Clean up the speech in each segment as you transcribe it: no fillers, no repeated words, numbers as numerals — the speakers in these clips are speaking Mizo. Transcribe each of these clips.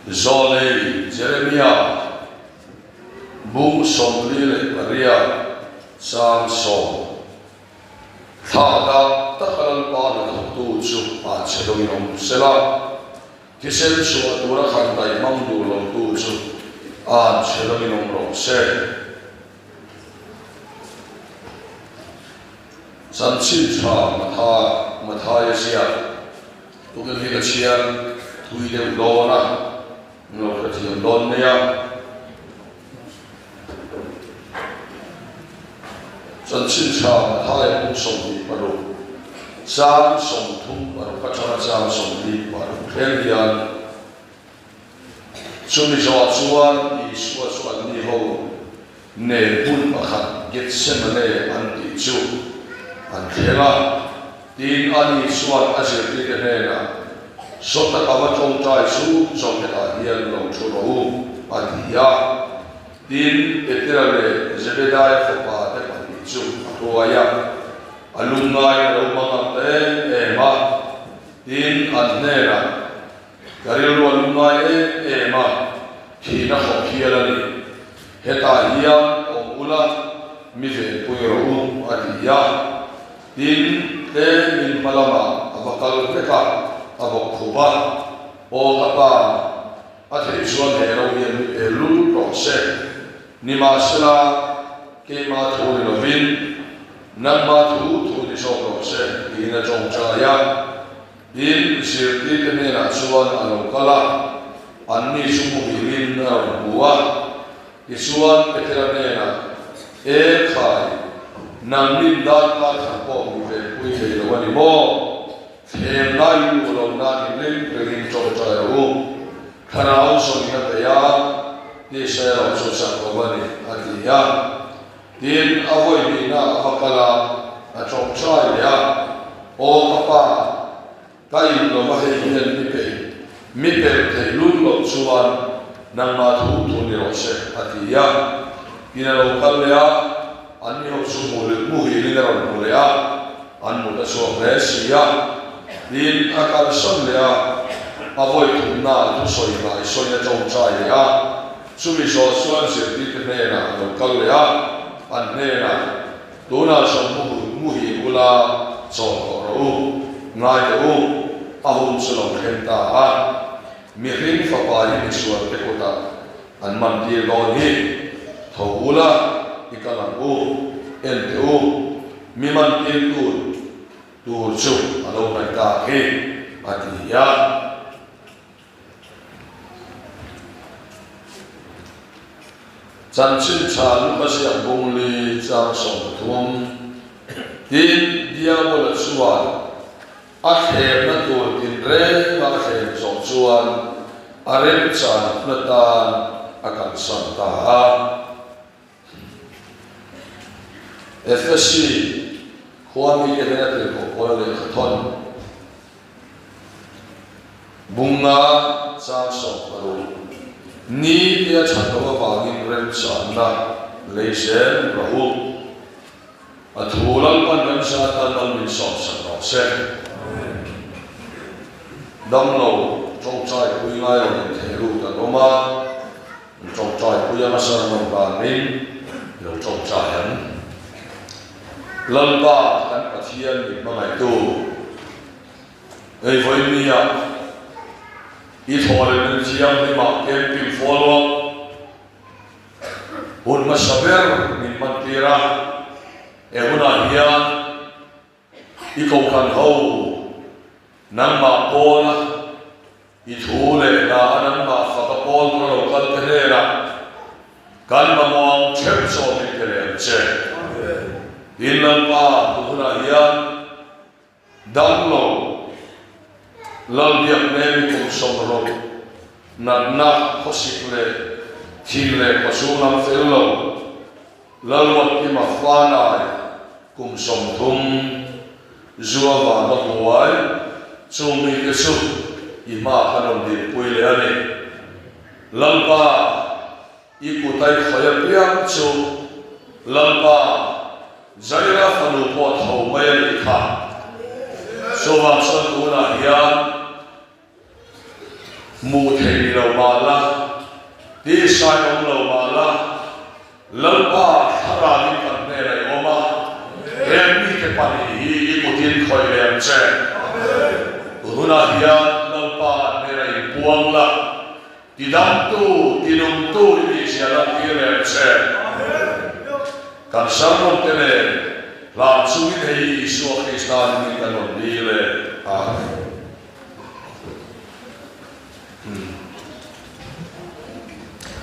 Zawlei Jeremia bung 48 chang 10. Thla dak taka Lalpa hnathawktu chu an chhe dawngin awm sela, thisen chhuah tura khan daih hmang duh lotu chu an chhe dawngin awm rawh se. Chanchin tha Matha Mathaia ziak tukin hi ka chhiar thui deuh dawn a, min lo hrethiam dawn nia. Chanchin tha Mathaia pum 26, chang 36 atanga chang 46 thleng hian Chumi zawhah chuan Isua chu anni ho nen hmun pakhat Gethsemane an tih chu an thleng a. Tin, ani chuan a zirtirte hnenah, Sawta ka va tawngtai chu zawnghetah hian lo thu rawh u, a ti a. Tin, Petera leh Zebedaia fapa te pahnih chu a hruai a, a lungngai a lo hmang ang ta em em a. Tin, an hnenah, Ka rilru a lungngai em em a, thihna khawp hial a ni. Hetah hian awm ula, mi venpui rawh u, a ti a. Tin, tlemin hma lamah a va kal vek a, a bawk khup a. Aw ka pa, a theih chuan he ro hian mi pe lul rawh se. Nimahsela, keimah thu ni lovin, nangmah thu thu ni zawk rawh se, tiin a tawngtai a. Tin, zirtirte hnenah chuan a lo kal a, anni chu muhilin a rawn hmu a. Tichuan, Petera hnenah, E khai, nangnin darkar khat pawh mi venpui thei lo a ni maw? Thlem lai luh lo nan inring rengin tawngtai rawh u. Thlarau zawngin a bei a, tisa erawh chu chak lo a ni, a ti a. Tin, a vawi hnihna a va kal a, a tawngtai leh a, Aw ka pa, ka in lo va hei hian mi peih, mi pelh theih lul loh chuan nangmah thu thu ni rawh se, a ti a. Tin, a lo kal leh a, an mi ho chu hmuh muhilin a rawn hmu leh a, an mut a chhuak hle si a. Tin, a kalsan leh a, a vawi thumna thusawi ngai sawiin a tawngtai leh a. Chumi zawh chuan zirtirte hnenah a lo kal leh a, an hnenah, Tunah chuan muhil ula chawl tawh rawh u, ngai teh u, a hun chu lo thleng ta a, mihring fapa hi misualte kutah an man tir dawn hi, tho ula i kal ang u, en teh u, mi man tirtu tur chu a lo hnaih tak hi, a ti a. Chanchin tha Luka ziak bung li chang 30, Tin, Diabola chuan a thlemna tur tinreng a thlem zawh chuan a remchan hun atan a kalsan ta a. Efesi khua mite hnena tirhkoh Paula lehkha thawn bunga chang 16 ni te a that loh avangin remchanna lei zel rawh u. A thu Lalpan remsa atan mal min sawmsak rawh se. Damlo tawngtai pui ngai lo intheh lut an awm a. An tawngtai pui anga sermon vangin i lo tawngtai ang. Lalpa kan Pathian min hmangaihtu, hei vawinia i thawhlehna thianghlimah camping follow up hun hmasa ber min hmantir a, he hunah hian I kohhran ho, nangmah pawla i thu leh hna a nangmah faka pawl tura lo kal te hnenah kan mamawh ang theuh zawk in pe leh ang che. Tin Lalpa tu hunah hian damlo Lalbiak Nemi kum 60 natna khawsik leh thin leh khawchhung lam fel lo Lalruatkima Fanai kum 30 zua vanga buai chung mite chu i hma kha rawn dinpui leh a ni. Lalpa, i kut a i khawi apiang chu Lalpa, Jaira fanu pawh tho mai a nih kha. Chuvang chuan tunah hian. Hmuh theih ni lo mah la, tisai awm lo mah la, Lalpa thlarauin kan hnenah i awm a, heng mite pahnih hi i kutin khawih leh ang che. Tun hunah hian Lalpa an hnenah inpuang la, tidamtu, tinungtu i nihzia lantir leh ang che. Kan sermon te nen hlan chungin hei hi Isua Krista hmingin kan rawn dil e. Amen.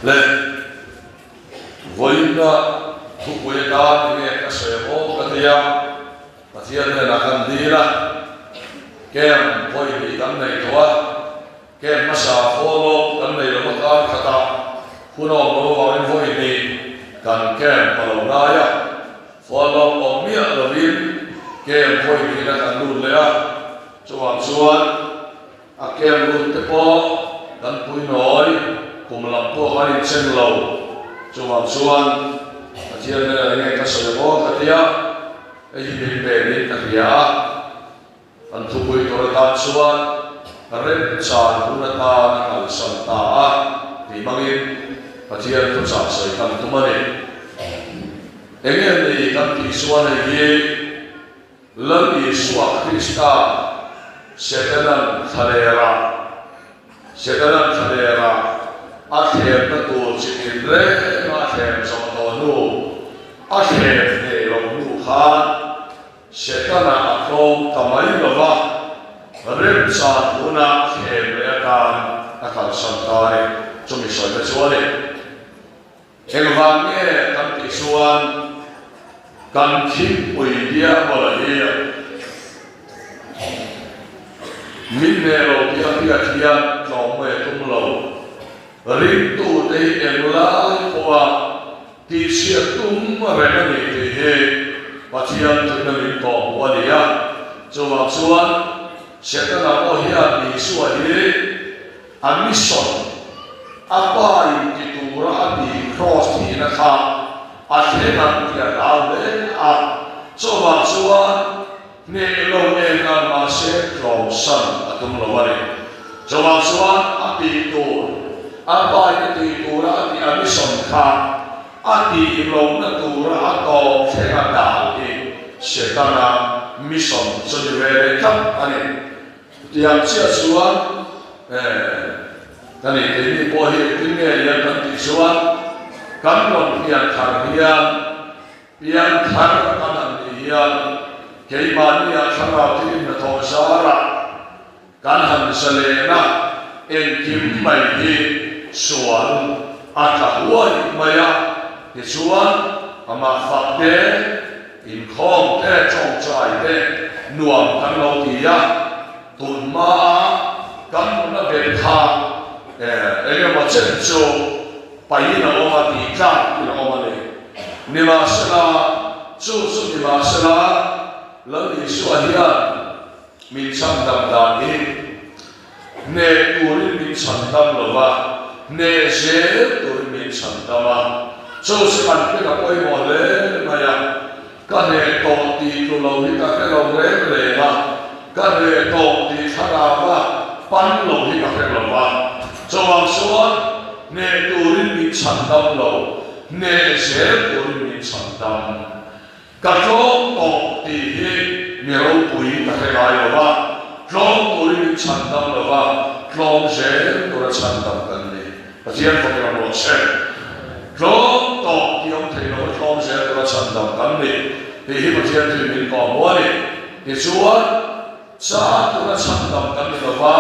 Le vawiinna thupui atan enge ka sawi ang aw ka ti a, Pathian hnenah kan dil a, camp vawi hnih kan nei tawh a, camp hmasa follow kan nei lo atan khatah hun awm lo avangin vawi hnih kan camp a lo ngai a, follow awm miah lovin camp vawi hnihna kan lut leh a, chuvang chuan A kem lut te pawh kan pui nawi, kum lam pawh kan inchen lo. Chuvang chuan Pathian hnenah enge ka sawi maw ka ti a, hei hi min penin ka hria a. Kan thupui tur atan chuan remchan hun atan a kalsan ta a tih hmangin Pathian thuchah sawi kan tum a ni. Enge ni kan tih chuan hei hi Lal Isua Krista Setanan thlalera Setanan thlalera a thlemna tur chi tin renga a thlem zawh tawh hnu, a thlem hneh loh hnu khan Setana a tlawm ta mai lo va, remchan huna thlem leh atan a kalsan ta a ni. Chumi sawina chu a ni. Engvang nge kan tih chuan kan thingpui diabawla hi min hneh lo tih a hriat hian tlawm mai a tum lo. Ringtute hi englai pawha tihchhiat tum reng a ni tih hi Pathian thutna min tawh hmuh a ni a. Chuvang chuan Setana pawh hian Isua hi A mission, a pa in ti tura a ti cross thihna kha a thleng ang tih a hlau hle a, chuvang chuan hneh lo eng ang mahse tlawmsan a tum lo a ni. Chuvang chuan a tih tur, a pa in a tih tura a tih a mission kha a tih lohna tura a tawp thleng a dal hi Setana mission chu ni ve leh tlat a ni. Chutiang chiah chuan ka nih keini pawh hi engtin nge lian kan tih chuan kan rawn pian thar hian pian thar kan han nih hian keimahnia thlarau thil hnathawh zarah kan han zalena engkim mai hi sual a tla huai mai a tichuan amah fak te Inkhawm te, tawngtai te nuam kan lo ti a, tun hmaa kan nuna bet kha eng emaw chen chu paihin a awm a tih tlak in a awm a ni. Nimahsela, chu chu nimahsela Lal Isua hian min chhandam dan hi hneh turin min chhandam lo va, hneh zel turin min chhandam a. Chu chu kan hriat a pawimawh hle mai a, ka hneh tawh tih tlu lo hi ka hre lo reng reng a, ka hneh tawh tih thlarau a pan lo hi ka hre lo va. Chuvang chuan hneh turin min chhandam lo, hneh zel turin min chhandam. Ka tlawm tawh tih hi mi ropui ka hre ngai lo va, tlawm turin min chhan dam lo va, tlawm zel tura chhan dam kan ni. Pathian fak ram rawh se. Tlawm tawh tih awm thei lo va, tlawm zel tura chhan dam kan ni tih hi Pathian thuin min kawh hmu a ni. Tichuan, chan tura chhan dam kan ni lo va,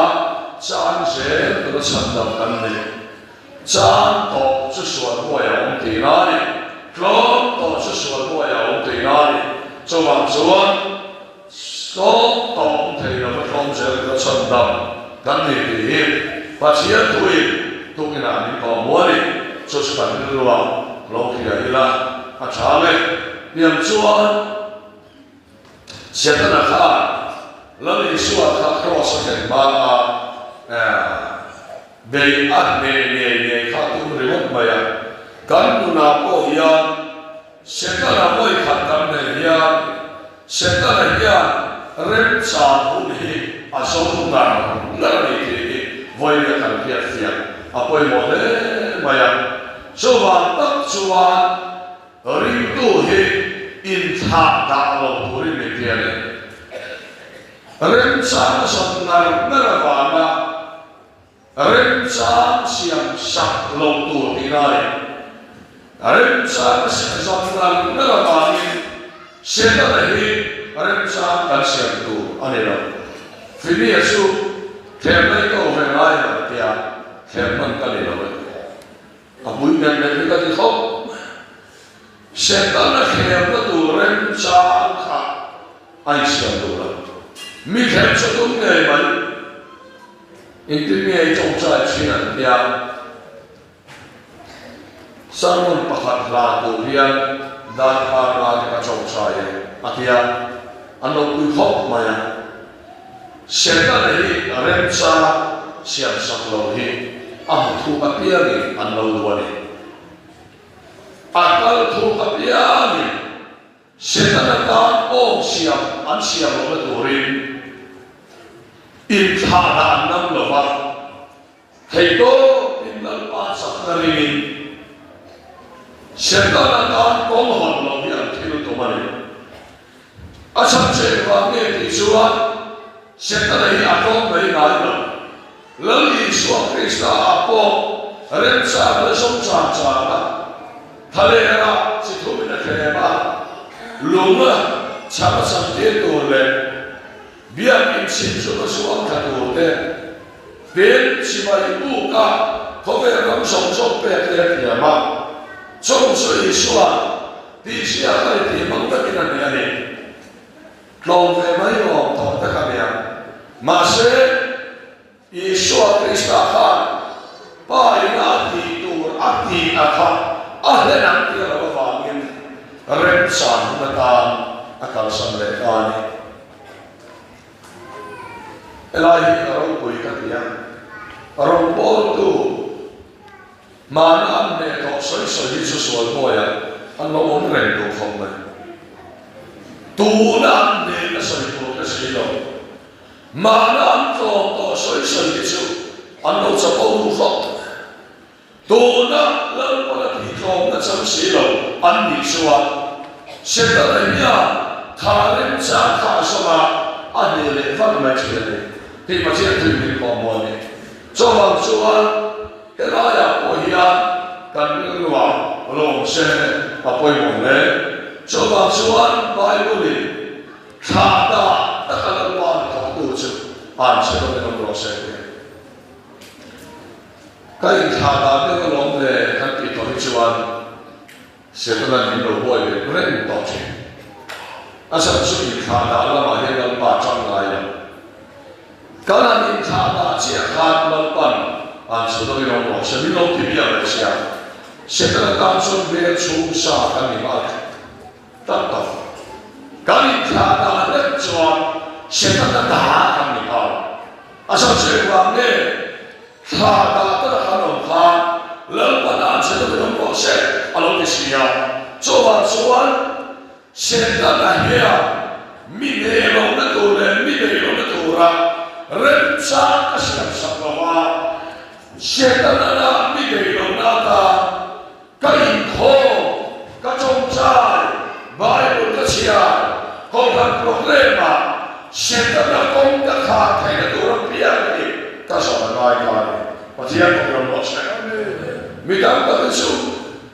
chan zel tura chhan dam kan ni. Chan tawh chu sual hnuai a awm tih na a ni. Tlawm tawh chu sual hnuai a awm tih na a ni. Chuvang chuan tlawm tawh awm thei lova tlawm zel tura chhan dam kan ni tih hi Pathian thuin tukinah min kawh hmu a ni. Chu chu kan rilruah lo hria ila a tha ang e. Hniam chuan Setana khan Lal Isua kha kraws a thlen hma a, Bei a hneh ngei ngei kha tum ringawt mai a, kan nunah pawh hian Setana vawi khat kan neih hian Setana hian remchan hun hi a zo ngar ngar a ni tih hi Vawiin a kan hriat fiah a pawimawh hle mai a. Chuvang tak chuan ringtu hi inthlah dah lo turin min ti a ni. Remchang a zawn ngar ngar avanga Remchang siam sak lo tur tih lai remchang a siam zawk ngar ngar avangin Setana hi remchang kan siam tur a ni lo. Finia chu thlem mai ka awm reng lai lo tia thlem hman ka ni lo e. A pui nen nen hi ka ti khawp mai. Setana thlemna tur remchang kha a insiam duh lo. Mi thlem chu tum ngei mai. Engtin nge i tawngtai thin an tia? Sermon pakhat hla tur hian darkar nga te ka tawngtai e a tia, an lo pui khawp mai a. Setana hi remchang siamsak lo hi a hmu thuk apiangin an lo duh a ni. A kal thuk apiangin Setana tan awm siam an siam lohna turin inthlahna an ngam lo va, theihtawpin Lalpa chakna ringin Setana tan kawng hawn loh hi an thil tum a ni. A chhan che vang nge tih chuan Setana hi a tlawm mai ngai lo. Lal Isua Krista ah pawh remchang la zawng chang chang a, thalera chi thumin a thlem a, lung a chham a cham tir tur leh biak inchhim chu a zuam thla tur te, tin chibai buk a khawvel ram zawng zawng pek te a thiam a, chung chu Isua'n tihziak a ni tih hmang takin a hne a ni. Tlawm ve mai awm tawh tak a nia. Mahse, Isua Krista khan Pa ina a tih tur a tih a kha a hlen ang tih a lo avangin remchang hun atan a kalsan leh ta a ni. Helai hi a ropui ka ti a, rawngbawltu Hmana an hneh tawh sawi sawi hi chu sual hnuaiah an lo awm reng duh khawp mai. Tuna an hneh a sawi tur ka si lo. Hmana an tlawm tawh sawi sawi hi chu an lo chapo duh khawp mai. Tuna Lalpana tih tlawmna chang si lo an nih chuan Setana hian tha remchang kha a zawng a, a hneh leh vat mai thin a ni. Hei Pathian thuin min khawm maw a ni. Chuvang chuan Helaiah pawh hian kan rilruah lawm se a pawimawh hle. Chuvang chuan Bible-in thla dah taka Lalpa'n thawktu chu an che dawnin awm rawh se tih a ni. Ka inthlah dah deuh alawm le kan tih tawh hi chuan Setana'n min lo buai ve reng tawh thin. A chhan chu inthlah dah lamah hian Lalpa chang ngai lo. Kan han inthlah dah chiah khan Lalpa'n an chhe dawnin awm rawh se, min lo ti biak leh sia. Setana tan chuan hmel chhung sa kan ni nghal tak tak. Kan inthlah dah hlek chuan Setana dah kan ni nghal. A chhan chu engvang nge? Thla dah tak a khan awm khan Lalpa dan che deuhin awm rawh se a lo ti si a. Chuvang chuan Setana hian mi nei lohna tur leh mi nei lohna tura remchang a siam sak lo va, Setana na mi nei lohna atan Ka inkhawm, ka tawngtai, Bible ka chhiar, Kohhran programme-ah Setana kawng ka khar theihna tur a piang hi ka zawn a ngai ta a ni. Pathian program pawh a chhe. Mi tam tak hi chu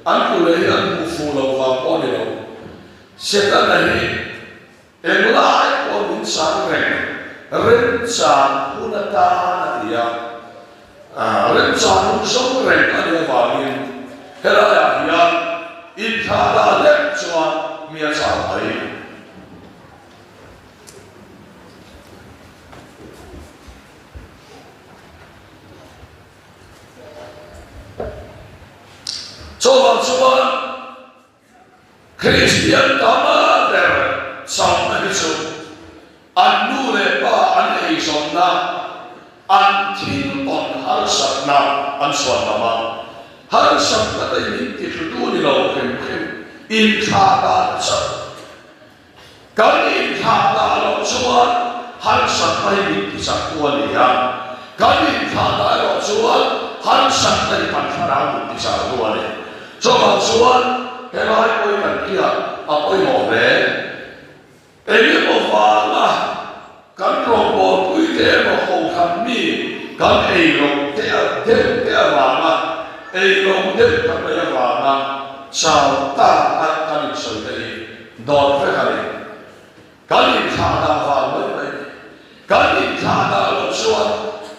an tlu leh hi an hmuh fuh loh vang pawh a ni lo. Setana hi Englai pawh min chang reng, remchang hun atan a ti a, remchang hun zawng reng a nih avangin helaiah hian inthlah dah hlek chuan mi a chang mai. Chuvang chuan. Kristian tam ber chauhna hi chu an nu leh pa an eizawnna, an thil tawn harsatna an chhuan lam a, harsatna te min tihlutu ni lo hrim hrim inthlah dan chauh. Kan inthlah dah loh chuan harsatna hi min tichaktu a ni a. Kan inthlahna erawh chuan harsatna hi kan thlarau nun tichar tu a ni. Chuvang chuan helai pawi kan hriat a pawimawh hle. Engemaw vanga kan rawngbawlpui te emaw kohhran mi kan ei loh te deuh te avanga ei loh deuh kan nei avanga chau tak a kan insawi te hi dawt vek a ni. Kan inthlah dah vang mai mai a ni. Kan inthlah dah loh chuan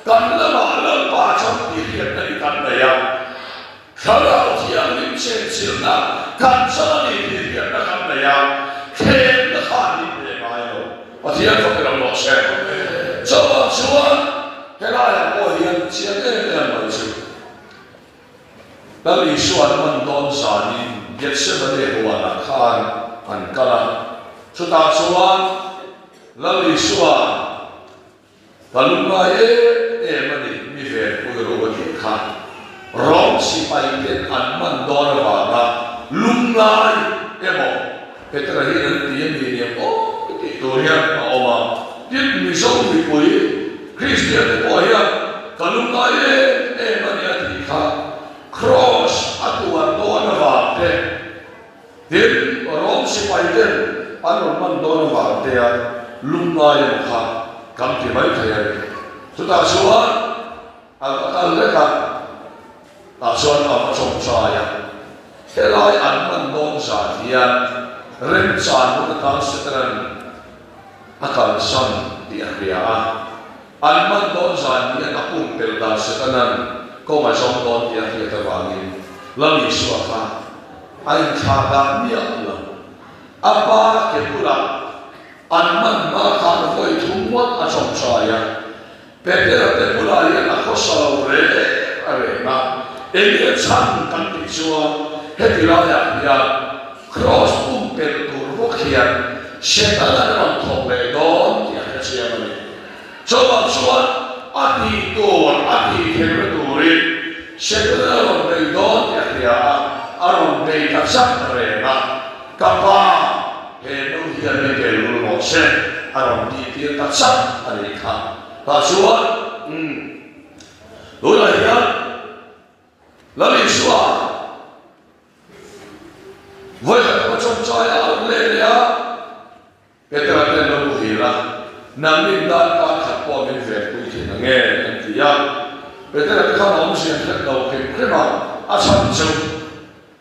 kan lamah Lalpa chang tih hriatna hi kan nei a. Thlarau Thianghlim chenchilhna kan chang a ni tih hriatna kan nei a, thlemna kha an nih ve ngai lo. Pathian fak ilo rawh se. Chuvang chuan helaiah pawh hian chiang em em mai chu Lal Isua an man dawn zanin Gethsemane huanah khan an kal a, chutah chuan Lal Isua Ka lungngai em em a ni, mi venpui ro a tih kha. Rom sipai ten an man dawn avanga lungngai emaw Petera hi an ti a ni nia aw tih tur hian a awm a. Tin, Mizo mipui Kristian te pawh hian ka lungngai em em a ni a tih kha Kraws a tuar dawn avang te, Tin, Rom sipai ten an rawn man dawn avang tea lungngai emaw kha kan ti mai thei a ni. Chutah chuan a va kal lek a, tah chuan a va tawngtai a. Helai an man dawn zan hian remchan hun atan Setanan a kalsan tih a hria a. An man dawn zan hian a pumpelh dan Setanan kawng a zawng dawn tih a hriat avangin Lal Isua kha a inthlah dah miah lo. A pa ke bulah an man hma khan vawi thum ngawt a tawngtai a, Petera te bulah hian a khawsa lo reng a reng a, enge chhan kan tih chuan heti laiah hian Kraws pumpelh tur bawk hian Setana rawn thawk leh dawn tih a hre chiang a ni. Chuvang chuan a tih tur a tih theihna turin Setana rawn bei dawn tih a hria a, a rawn bei ta chak reng a, Ka pa, he nu hian mi pel lul rawh se, a rawn tih tir ta chak a nih kha. Tah chuan, umm, tunah hian Lal Isua, Vawikhat ka chawngchai a rawn let leh a, Petera ten lo muhil a, Nangnin dan kar khat pawh min venpui thin ang e, an ti a. Petera te khan a awmzia an hret lo hrim hrim a, a chhan chu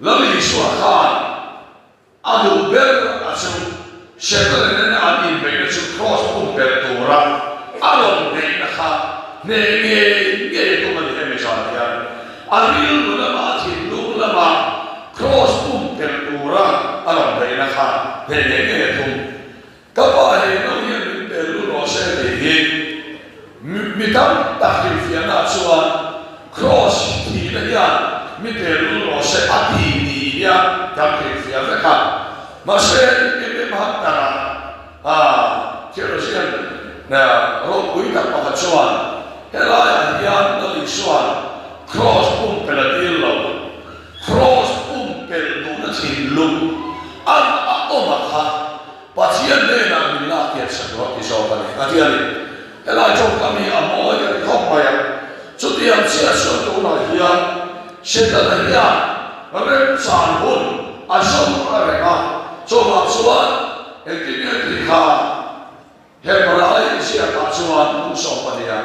Lal Isua khan a duh ber a chu Setana nena an inbeihna chu Kraws pumpelh tura a rawn beihna kha hneh ngei ngei a tum a ni hemi zan hian. A rilru lamah a thinlung lamah Kraws pumpelh tura a rawn beihna kha hneh ngei ngei a tum. Ka pa hei no hian min pel lut rawh se tih hi mi tam tak hrilhfiahna chuan Kraws thihna hian mi pel lut rawh se a ti ni hian kan hrilhfiah vek a. Mahse, MM Hunter-a theologian ropui tak pakhat chuan helaiah hian Lal Isua'n Kraws pumpelh a dil lo. Kraws pumpelh duhna thinlung an a awm a kha Pathian hnenah min lak hian sak rawh ti zawk a ni, a ti a ni. Helai tawngkam hi a mawi ka ti khawp mai a, chutiang chiah chuan tunah hian Setana hian remchan hun a zawng a reng a, chuvang chuan engtin nge tih kha Hebrai ziakah chuan hmun sawmpahniha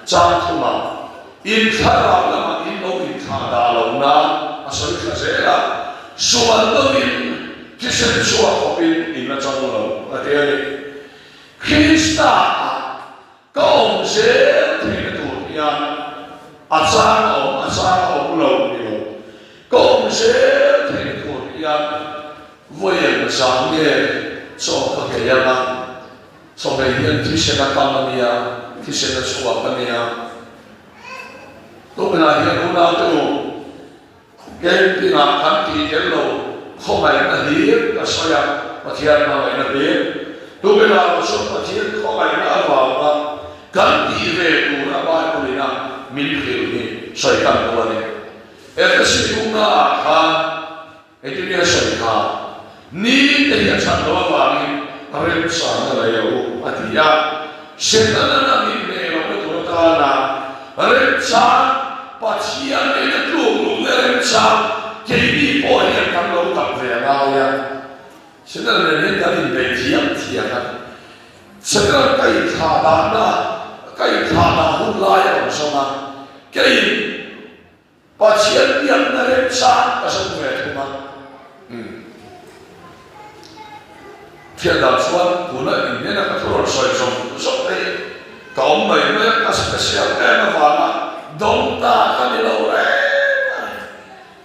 chang thumah in thlarau lamah in lo inthlah dah lo nan a sawi thla zel a, sual lovin thisen chhuak khawpin in la chang lo a ti a ni. Krista ah ka awm zel theihna tur hian a chang a awm, a chang a awm lo ni lo. Ka awm zel theihna tur hian Vawiin zan nge chaw ka nghei anga, chaw nghei hian thisen a tam a nia, thisen a chhuak a nia. Tunah hian unaute u, camping ah kan tih tel lo, khawngaihna hlir ka sawi a, Pathian hmangaihna hlir. Tunah erawh chuan Pathian khawngaihna avanga kan tih ve tura Bible in a min hrilh hi sawi kan duh a ni. Efesi unaah khan Engtin nge a sawi kha? Ni te hi a chhan loh avangin remchang a nei lo a ti a. Setana min hneh lohna tur atana Remchang, Pathian nena tluk luhna remchang keini pawh hian kan lo dap ve a ngai a. Setana nen hian kan inbeih thiam thiam a. Setana ka inthlah dahna, ka inthlah dah hun lai a rawn zawng a, keiin Pathian biakna remchang ka zawng ve thung a. Umm. Thian dan chuan tuna inhnena ka thu rawn sawi zawng zawng te hi ka awm mai mai a, ka special em avanga dawng ta ka ni lo reng a ni.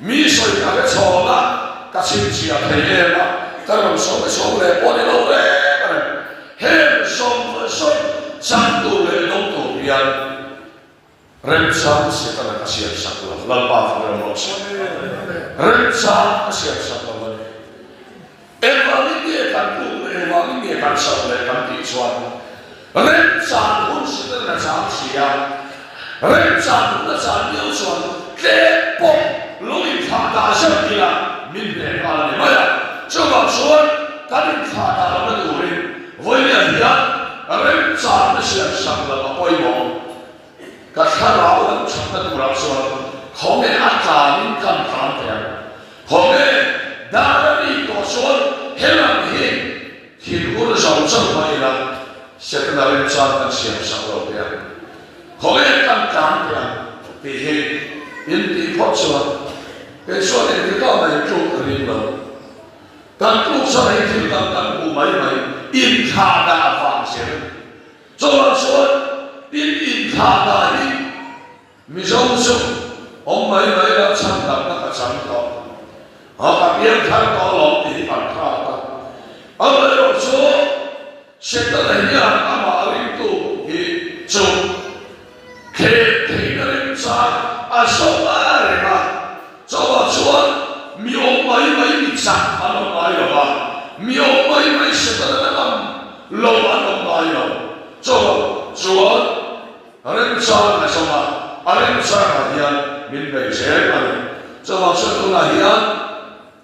Mi sawi ka hre chhawn a, ka chhinchhiah thei em a, ka rawn sawi chhawng leh pawh ni lo reng a ni. Heng zawng zawng chang tur leh dawng tur hian Remchang Setana ka siam sak lo, Lalpa fak ram rawh se. Remchang ka siam sak lo a ni. Engvangin nge kan tluk leh engvangin nge kan sak leh kan tih chuan remchang hun Setana a chang si a, remchang hun a chan miau chuan tlem pawh lo inthlah dah zeuh ila min hneh nghal a ni mai a. Chuvang chuan kan inthlah dah lohna turin Vawinia hian remchangna siam sak loh a pawimawh. Ka thlarau lo chakna turah chuan khawnge a tlanin kan tlan thei ang? Khawnge dar a rik tawh chuan helam hi thil ur zo chauh mah ila Setana remchang kan siam sak lo thei ang. Khawnge kan tlan thei ang tih hi in tih phawt chuan kei chuan engtikah mah in tluk ka ring lo. Kan tluk chhan hi thil dang kan hmuh mai mai inthlah dah vang zel. Chuvang chuan in inthlah dah hi Mizo chu awm mai mai la chhan damna ka chang tawh a, ka piang thar tawh alawm tih hi kan hrat a. Amaherawh chu Setana hian amah ringtu hi chu Khek theihna remchang a zawng a reng a, chauhah chuan mi awm mai mai mi chak an awm ngai lo va, mi awm mai mai Setana na ngam lo an awm ngai lo. Chauhah chuan remchang a zawng a, a remchangah hian min bei zel a ni. Chauhah chuan tunah hian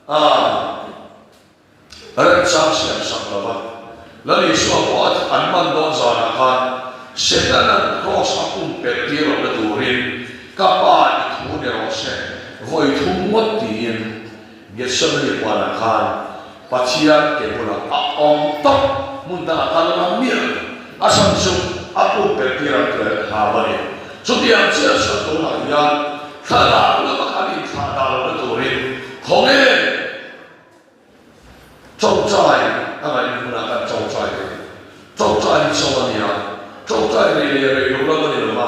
a. Remchang siam sak lo va, Lal Isua pawh a an man dawn zanah khan Setana'n kraws a pumpelh tir lohna turin Ka Pa i thu ni rawh se, vawi thum ngawt tiin Gethsemane huanah khan Pathian ke bulah a awm tawp, hmun dangah kal ngam miah lo, a chhan chu a pumpelh tir ang tel hlau a ni. Chutiang chiah chuan tunah hian thlalak lama kan inthlah dah lohna turin khawnge Chawngchai a ngaihna hmunah kan chawngchai thei. Chawngchai hi chaw a ni a, chawngchai rei leh rei lo lam a ni lo va.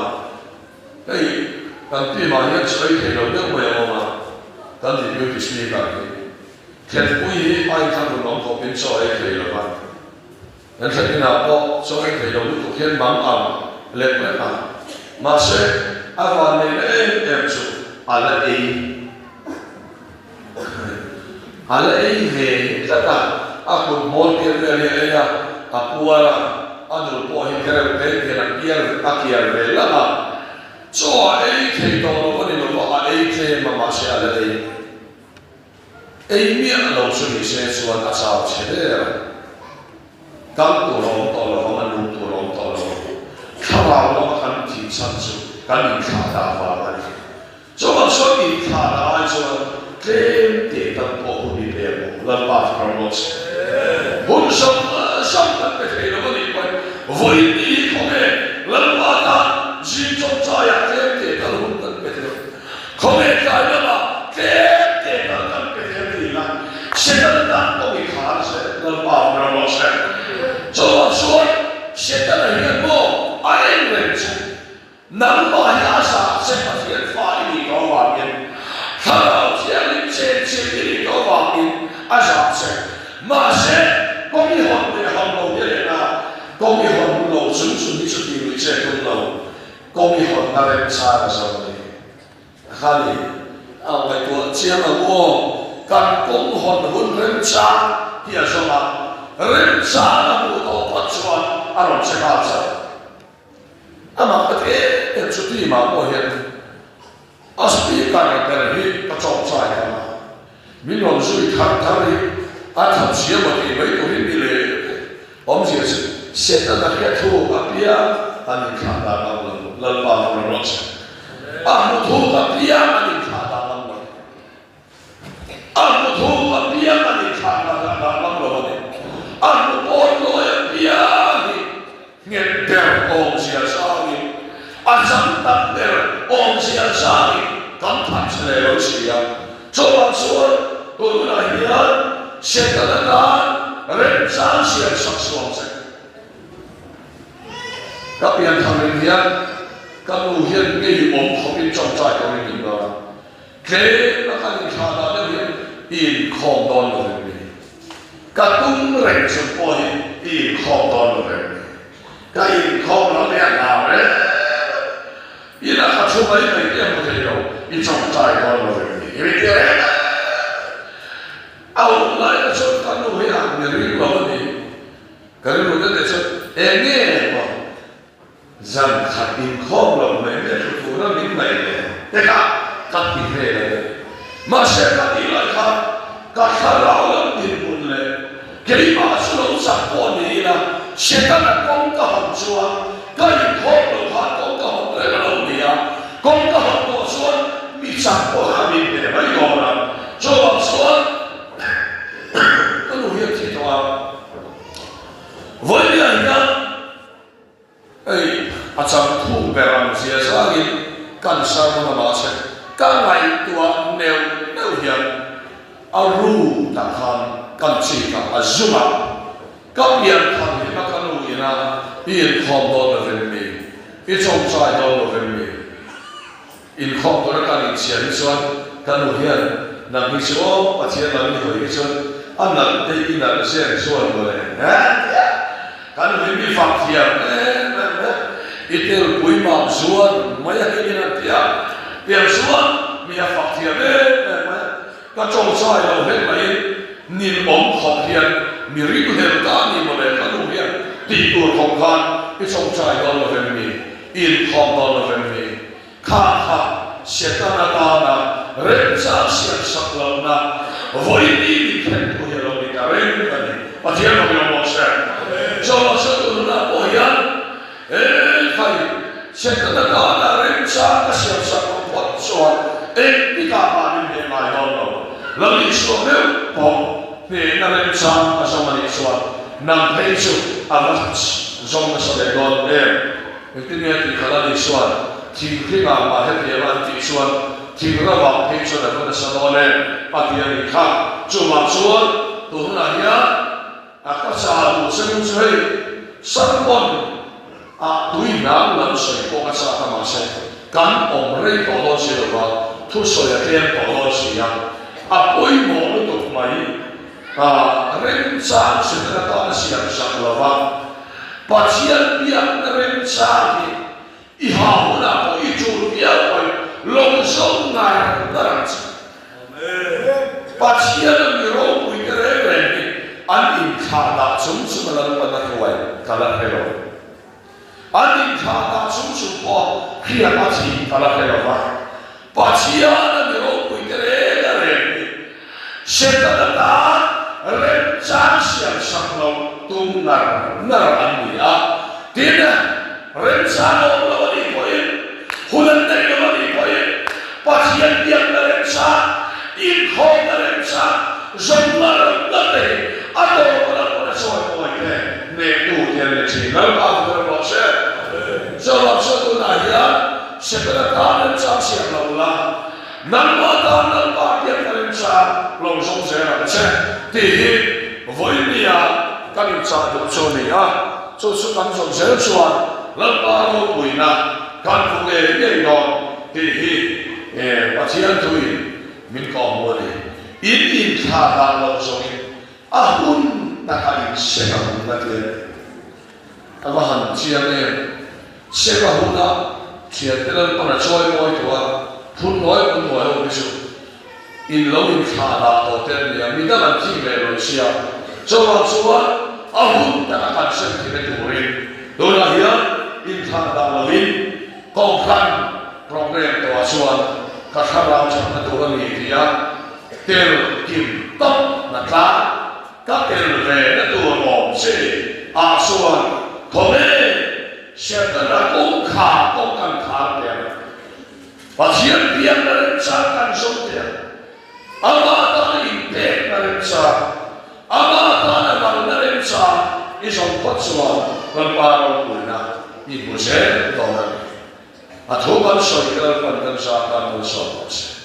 Hei kan team ah hian chaw ei thei lo deuh mai a awm a, kan deputy speaker hi Thenpui hi a inthlahrun awm khawpin chaw a ei thei lo va. Kan thlen inah pawh chaw ei thei lo lutuk hian mang ang lek lek a, mahse a vanneihna em em chu a la ei a la ei ve tlat a, a kut hmawr pian vel hi a ei a, a puar a, a dul pawh hi khereuh te hian a kiar a kiar ve lang a, chaw a ei thei tawh lo a ni lo va, a ei tlem a mahse a la ei. Ei miah lo chu ni se chuan a chau chhe der a, kal tur a awm tawh lo vang a, nung tur a awm tawh lo vang. Thlarau lama kan thih chhan chu kan inthlah dah vang a ni. Chuvang chuan inthlah dah ai chuan tlem te tan pawh hun i pe ang u, Lalpa fak ram rawh se. Hun zawng zawng kan pe thei lo a nih pawhin vawiin ni hi khawnge Lalpa tan zing chawngchaiah tlem te tal hun kan pe thei. Khawvel tlai lamah tlem te kal kan pe zel thin a, Setana tan kawng i khar zel, Lalpa awm ram rawh se. Chuvang chuan Setana hian maw a en reng che, nangmah hi a zah che Pathian fa i nih tawh avangin, Thlarau Thianghlim chen chilh i nih tawh avangin a zah che. Mahse, kawng i hawn leh hawn lo hi a en a, kawng i hawn lo chung chung hi chu tih luih che tum lo. Kawng i hawnna remchang a zo ni. Khani, a ngaihtuah chiang ang u aw, kan kawng hawn hun remchang hi a zawng a, remchang a hmuh tawh phawt chuan a rawn che nghal chauh. Amah ka ti em em chu team ah pawh hian a speaker ber hi ka chawngchai tam a, min rawn zui thar thar hi a that zia maw tih mai turin ni leh awmzia chu Setana hriat thu a piang. an inthlah dah ngam lo. Lalpa hmang rawh se. A hmu thuk apiang an inthlah dah ngam lo. A hmu thuk apiang an inthlah dah ngam lo a ni. A hmu pawn lawi apiang hi nghet ber awmzia zangin, a chang tam ber awmzia zangin kan that che leh lo si a. Chuvang chuan tun hunah hian Satan atan remchang siam sak suang che. Ka pian thang ring hian ka nu hian ngei awm khawpin tawngtai ka ring in dawn a, tlem a kan inthlah dah deuh hian i inkhawm dawn lo vek ni. Ka tum reng chung pawh hi i inkhawm dawn lo vek ni. Ka inkhawm lo nia hlau reng a, ina ka thu mai mai te a hmu thei lo, i tawngtai dawn lo vek ni. I min ti reng a. A awm lai kha chuan ka nu hi a mi ring lo a ni. Ka rilru deuh leh chuan eng nge maw zan khat inkhawm loh mai mai thu tura min ngaih le te kha ka ti vel a ni. Mahse ka tih lai khan ka thlarau lam dinhmun leh keimah chu lo chak pawh ni ila Setana kawng ka hawn chuan ka inkhawm loh khan kawng ka hawn reng a lo ni a, kawng ka hawn tawh chuan mi chak pawh kha min hne mai dawn a, chuvang chuan Ka nu hi a thi tawh a, vawiin ah hian hei a chang thuk ber ang zia zangin kan sermon a mahse ka ngaihtuah neuh neuh hian a ru tah khan kan chik a, a zum a, ka pian thar hlim a ka nu ina i inkhawm dawn lo vem mi, i chawngchai dawn lo vem mi. Inkhawm tura kan inchhiar hi chuan ka nu hian nang hi chu aw Pathian lam i hawi hi chuan a nalh te i nalh zen chuan mawle he tia ka nu hi mi fak thiam em em e i telpui mam zuan mai a hi in an tia tiang chuan mi a fak thiam em em mai a ka tawngchai lo hlek maiin nin awm khawp hian mi ringhlel ta a ni mawle ka nu hian tih tur khawp khan i tawngchai dawn lo vem mi I inkhawm dawn lo vem ni? Kha kha Setana tana remchang siam sak lohna vawiin min thlen thu hi a lo ni ta reng a ni. Pathian rawng i awm awk se. Chawlh sa tu nunah pawh hian he khai Setana tana remchang ka siam sak loh phawt chuan engtikah mah min hneh ngai dawn lo. Lal Isua meuh pawh hnehna remchang a zawng a nih chuan Nang phei chu a va zawng nasa leh dawn em? Engtin nge tih kha Lali chuan thing hringah mah hetiang an tih chuan thing ravah phei chuan a va nasa dawn em? a ti a nih kha. Chuvang chuan tun hunah hian a ka chah duh che chu hei sermon ah tui hnam lam sawi pawh ka chak a mahse kan awm rei tawh dawn si lova thusawi a tlem tawh dawn si a, a pawimawh lutuk mai. A remchang hrilh atan a siam sak lo va, Pathian biakna remchang hi i ha hunah pawh i tul viau mai, lo zo ngar ngar ang che. Pathian a mi ropui te reng reng hi an inthlah dah chung chung a Lalpan a hruai ka la hre lo. An inthlah dah chung chung pawh hriat a thih ka la hre lo va, Pathian a mi ropui te reng a reng hi Setana tan remchang siam sak lo tum ngar ngar an ni a. Tin, remchang awm lo a nih pawhin, hun an neih lo a nih pawhin, Pathian biakna remchang, inkhawmna remchang zawng ngar ngar te hi a tawp a lam a chawi mawi te hnehtu te an ni thin. Lalpa chu ka ram rawh se. Chuvang chuan tunah hian Setana tan remchang siam lo la, nangmah tan Lalpa biakna remchang lo zawng zel ang che tih hi vawinia kan inchah duh chu a ni a. Chu chu kan zawm zel chuan Lalpa ropuina kan hmu ngei ngei dawn tih hi Pathian thuin min kawhhmuh a ni. In inthlah dah loh zawngin a hun takah in sek a hun a ti a ni. A va han chiang em? Sek a huna thiante Lalpan a chawi mawi tawh a, phun nawi phun nawi ho hi chu in lo inthlah dah tawh te an ni a, midang an thik leh lo sia. Chuvang chuan a hun taka kan sem thei na turin tunah hian inthlah dah lovin Kohhran program tawhah chuan ka thlarau chakna tur a ni tih a tel kim tawp na tlang. Ka tel ve na tur awm che ah chuan khaw nge? Setana kawngkhar pawh kan khar teh ang. Pathian biakna remchang kan zawng teh ang. Amah tana inpekna remchang, amah tana malna remchang i zawng phawt chuan Lalpa ropuina i hmu zel dawn a ni. A thu kan sawi te Lalpan kan zah tan malsawm rawh se.